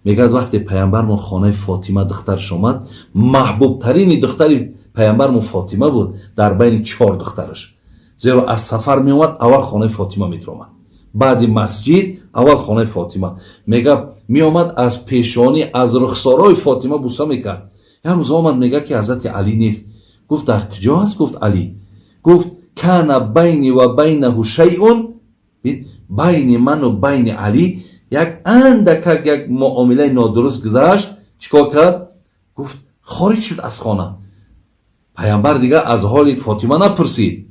Мегӯяд, вақте паямбармон хонаи Фотима духтараш омад, маҳбубтарини духтари паямбармон Фотима буд дар байни чор духтараш, зеро аз сафар меомад, аввал хонаи Фотима медиромад, баъди масҷид аввал хонаи Фотима. Мега, меомад, аз пешонӣ, аз рухсорҳои Фотима буса мекард. Як рӯз омад, мега, ки ҳазрати Алӣ нест. Гуфт: «Дар куҷо аст?» Гуфт Алӣ. Гуфт: «Кана байни ва байнаҳу шайъун», байни ману байни Алӣ як андакак як муомилаи нодуруст гузашт. Чӣ кор кард? Гуфт, хориҷ шуд аз хона. Пайғамбар дигар аз ҳоли Фотима напурсид.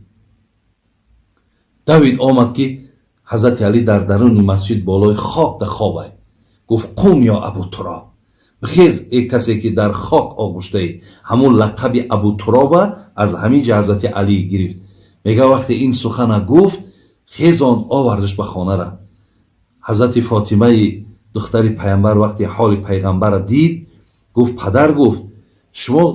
Давид омад, ки ҳазрати Алӣ дар даруни масҷид болои хок да хобай. Гуфт: «Қум ё Абутуроб, бихез, э касе ки дар хок оғуштаӣ». Ҳамун лақаби Абутуроба аз ҳамин ҷа ҳазрати Алӣ гирифт. Мега, вақте ин сухана гуфт, хезонд, овардаш ба хонара. Ҳазрати Фотимаи духтари пайғамбар вақте ҳоли пайғамбара дид, гуфт: «Падар», гуфт, «шумо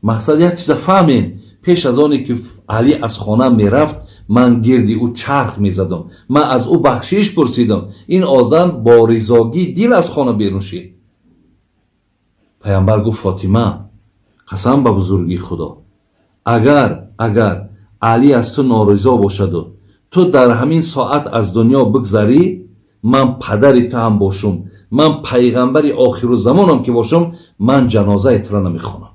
мақсад як чиза фаҳмем: пеш аз оне ки Алӣ аз хона мерафт, ман гирди ӯ чарх мезадам, ман аз ӯ бахшиш пурсидам. Ин одам бо ризогии дил аз хона берун шид». Пайғамбар гуфт: «Фотима, қасам ба бузургии Худо, агар Алӣ аз ту норизо бошаду ту дар ҳамин соат аз дунё бигзарӣ, ман падари ту ҳам бошум, ман пайғамбари охирузамонам ки бошум, ман ҷанозаи туро намехонам».